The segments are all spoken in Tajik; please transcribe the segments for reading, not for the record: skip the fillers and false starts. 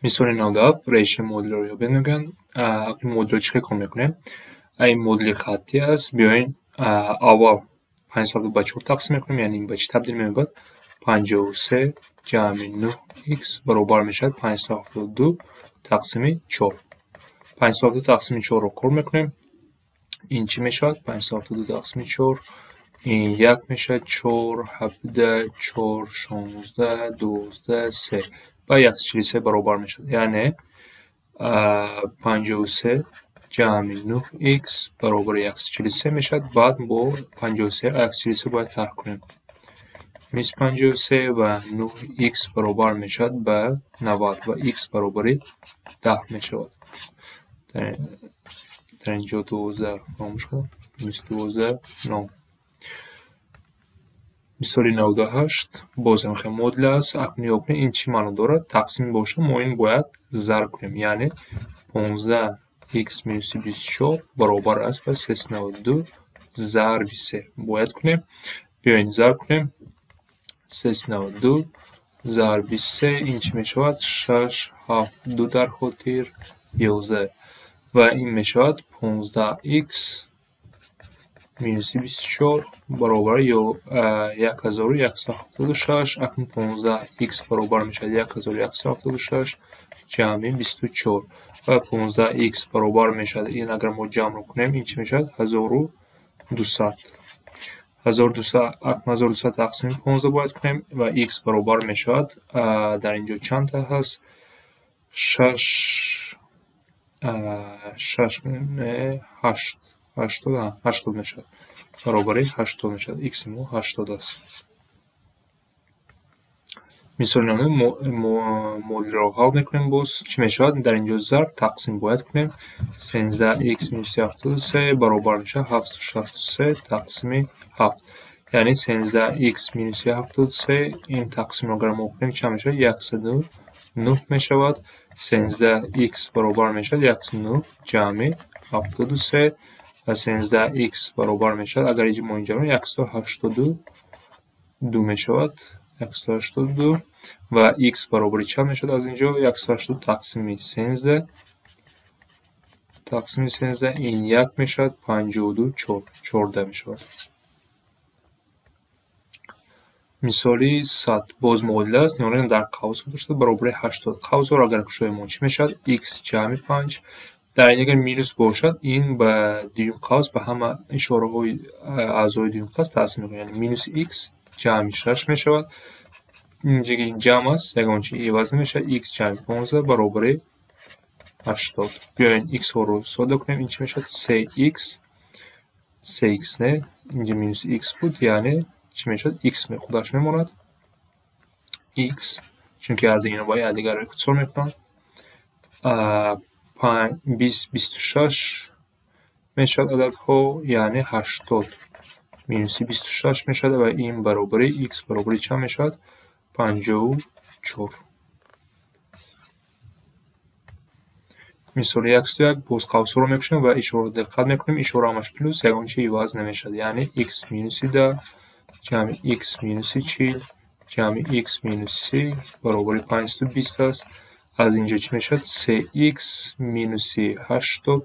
Мисоли 97 решаи модулро ёбед мегӯянд. Ин модулро чӣ хел кор мекунем? Ин модули хаттӣ аст. Биёед, аввал 52 ба 4 тақсим мекунем, яъне ин ба чӣ табдил меёбад? 53 ҷамъи 9х баробар мешавад 572 тақсими 4. 572 тақсими 4-ро кор мекунем. Ин чӣ мешавад? 572 тақсими 4 ин 1 мешавад, 4, 17, 4, 16, 12, 3 ба 143 баробар мешавад. Яъне 53 ҷамъи 9х баробари 143 мешавад. Баъд бо 53 143 бояд тарҳ кунем. Минус 53 ва 9х баробар мешавад ба 90 ва х баробари 10 мешавад. Дар инҷо 12 фаромӯш кардам. Минус 12, 9. Мисоли 98 боз ҳам хел модул аст. Акнун нигоҳ кунед, ин чӣ маъно дорад? Тақсим бошад, мо ин бояд зарб кунем. Яъне 15х минуси 24 баробар аст ба 392 зарби 3. Бояд кунем. Биёед, зарб кунем. 392 зарби 3 ин чӣ мешавад? 6, 7, 2 дар хотир 11 ва ин мешавад 15х минуси 24 баробар ё 1176. Акнун 15х баробар мешавад 1176 ҷамъи 24 ва 15х баробар мешавад, ин агар мо ҷамъро кунем, ин чӣ мешавад? 1200. 1200, акнун 1200 тақсими 15 бояд кунем ва х баробар мешавад, дар инҷо чандта ҳаст? 6, 6, 8, 80, 80 мешавад. Баробари 80 мешавад. Х мо 80 аст. Мисоли 99 модулро ҳал мекунем боз. Чӣ мешавад? Дар инҷо зарб, тақсим бояд кунем. 13х минус 73 баробар мешавад 763 тақсими 7. Яъне 13х минус 73 ин тақсимро агар мо кунем, чанд мешавад? 109 мешавад. 13х баробар мешавад 109 ҷамъи 73 ва 13х баробар мешавад, агар мо инҷо 182 мешавад, 182 ва х баробари чанд мешавад аз инҷо? 182 тақсими 13 тақсими 13 ин 1 мешавад, 52, 4, 14 мешавад. Мисоли 100 боз модул аст. Нигоҳ, дар қавс гузошта баробари 80. Қавсҳоро агар кушоем, он чӣ мешавад? Х ҷамъи 5. Дар ин агар минус бошад, ин ба дуюм қавс, ба ҳама ишораҳои аъзои дуюм қавс таъсир мекунад. Яъне минус х ҷамъи 6 мешавад. Инҷа ҷамъ аст, ягон чи иваз намешавад. Х ҷамъи 15 баробари 80. Биёед, х-ҳоро сода кунем. Ин чӣ мешавад? 3х, 3х не, инҷа минус х буд, яъне чӣ мешавад? Х худаш мемонад. Х, чунки ҳарду ино ба якдигарро ихтисор мекунанд. 20, 26 мешавад ададҳо, яъне 80 минуси 26 мешавад ва ин баробари х баробари чанд мешавад? 54. Мисоли 101 боз қавсҳоро мекушем ва ишораро диққат мекунем. Ишора ҳамаш плюс, ягон чи иваз намешавад. Яъне х минуси 10 ҷамъи х минуси 40 ҷамъи х минуси 30 баробари 520 аст. Аз инҷо чӣ мешавад? 3х минуси 80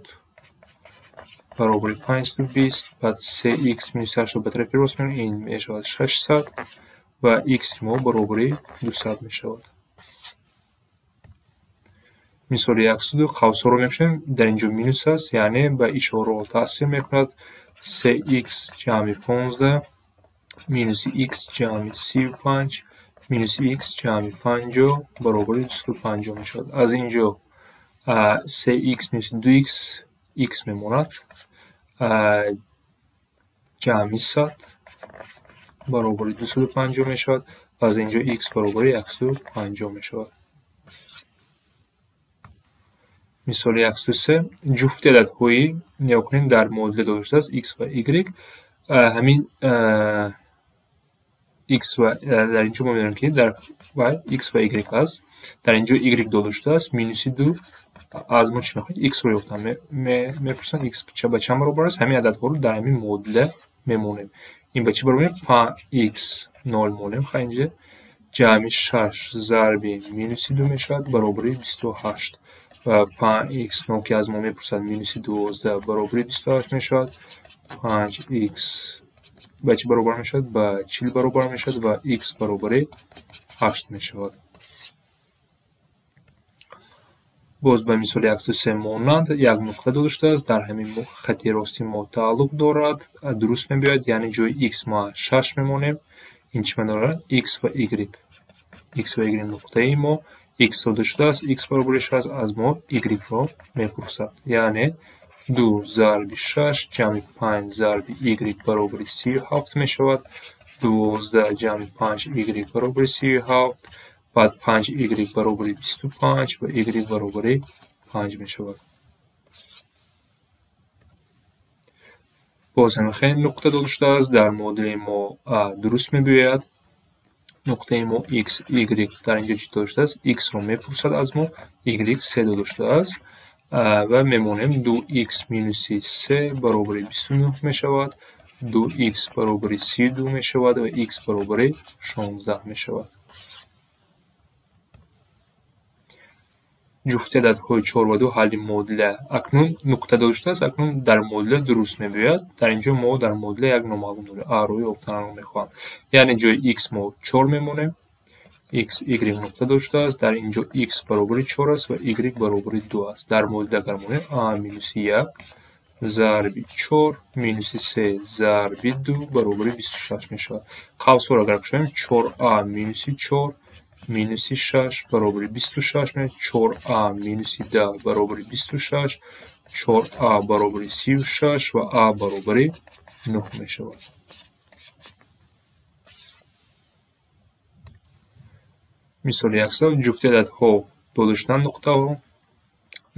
баробари 520, баъд 3х минуси 80 ба тарафи рост меоем, ин мешавад 600 ва х мо баробари 200 мешавад. Мисоли 102 қавсҳоро мекушем. Дар инҷо минус аст, яъне ба ишораҳо таъсир мекунад. 3х ҷамъи 15 минуси х ҷамъи 35 минуси х ҷамъи 50 баробари 250 мешавад. Аз инҷо 3х минуси 2х, х мемонад, ҷамъи 100 баробари 250 мешавад ва аз инҷо х баробари 150 мешавад. Мисоли 103 ҷуфти ададҳои, нигоҳ кунед, дар модуле дода шудааст x ва y. Ҳамин x ва дар инҷо мо медонем, ки дар x ва y аст. Дар инҷо y дода шудааст минуси 2. Аз мо чӣ мехоҳед? X-ро ёфтан мепурсанд. X ба чанд баробар аст? Ҳамин ададҳоро дар ҳамин модула мемонем. Ин ба чӣ баробар? 5x 0 монем. Хай, инҷа ҷамъи 6 зарби минуси 2 мешавад баробари 28 ва 5x0 ки аз мо мепурсад минуси 12 баробари 28 мешавад. 5x ба чӣ баробар мешавад? Ба 40 баробар мешавад ва x баробари 8 мешавад. Боз ба мисоли 103 монанд як нуқта дода шудааст, дар ҳамин хати рости мо тааллуқ дорад, дуруст мебиёяд, яъне ҷои x мо 6 мемонем. Ин чӣ маъно дорад? X ва y. X ва y нуқтаи мо, x дода шудааст, x баробари 6 аз мо y-ро мепурсад. Яъне 2 зарби 6 ҷамъи 5 зарби y баробари 37 мешавад. 12 ҷамъи 5 y баробари 37, баъд 5y баробари 25 ва y баробари 5 мешавад. Боз ҳам хеле нуқта дода шудааст, дар модели мо дуруст мебиёяд. Нуқтаи мо x, y дар инҷо чӣ дода шудааст? X-ро мепурсад аз мо, y 3 дода шудааст ва мемонем 2x минуси 3 баробари 29 мешавад, 2x баробари 32 мешавад ва x баробари 16 мешавад. Ҷуфти ададҳои 4 ва 2 ҳалли модуля. Акнун нуқта дода шудааст, акнун дар модуля дуруст мебиёяд. Дар инҷо мо дар модуля як номаълум дорем, а-ро ёфтанро мехоҳам. Яъне ҷои x мо 4 мемонем, x, y нуқта дода шудааст, дар инҷо x баробари 4 аст ва y баробари 2 аст. Дар модуля агар монем a минуси 1 зарби 4 минуси 3 зарби 2 баробари 26 мешавад. Қавсҳоро агар кушоем 4a минуси 4 минуси 6 баробари 26 мешавад, 4a минуси 10 баробари 26, 4a баробари 36 ва a баробари 9 мешавад. Мисоли 100 ҷуфти ададҳо дода шуданд нуқтаҳо.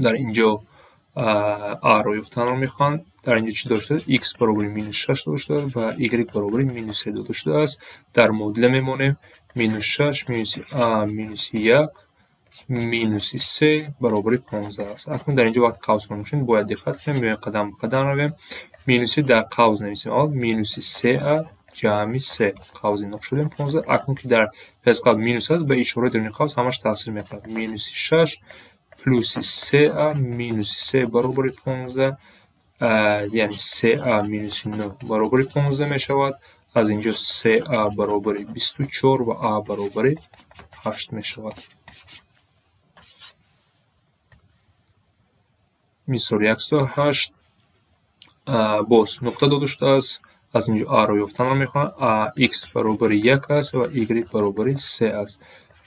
Дар инҷо a-ро ёфтанро мехоҳанд. Дар инҷо чӣ дода шудааст? X баробари минус 6 дода шудааст ва y баробари минус 3 дода шудааст. Дар модуля мемонем минус 6 минуси a минуси 1 минуси 3 баробари 15 аст. Акнун дар инҷо вақт қавсро мекушем, бояд диққат кунем, биёем қадам ба қадам равем. Минуси дар қавс нависем аввал, минуси 3a ҷамъи 3 қавзи ноқ шудем 15. Акнун ки дар пас қабл минус аст, ба ишораи даруни қавс ҳамаш таъсир мекунад. Минуси 6 плюси 3a минуси 3 баробари 15, яъне 3a минуси 9 баробари 15 мешавад. Аз инҷо 3a баробари 24 ва a баробари 8 мешавад. Мисоли 108 боз нуқта дода шудааст. Аз инҷо a-ро ёфтанро мехоҳам. A x баробари 1 аст ва y баробари 3 аст.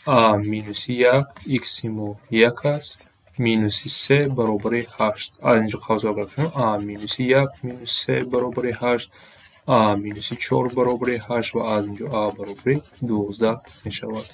A минуси 1, x-и мо 1 аст, минуси 3 баробари 8. Аз инҷо қавсро агар кушоем, a минуси 1 минус 3 баробари 8, a минуси 4 баробари 8 ва аз инҷо a баробари 12 мешавад.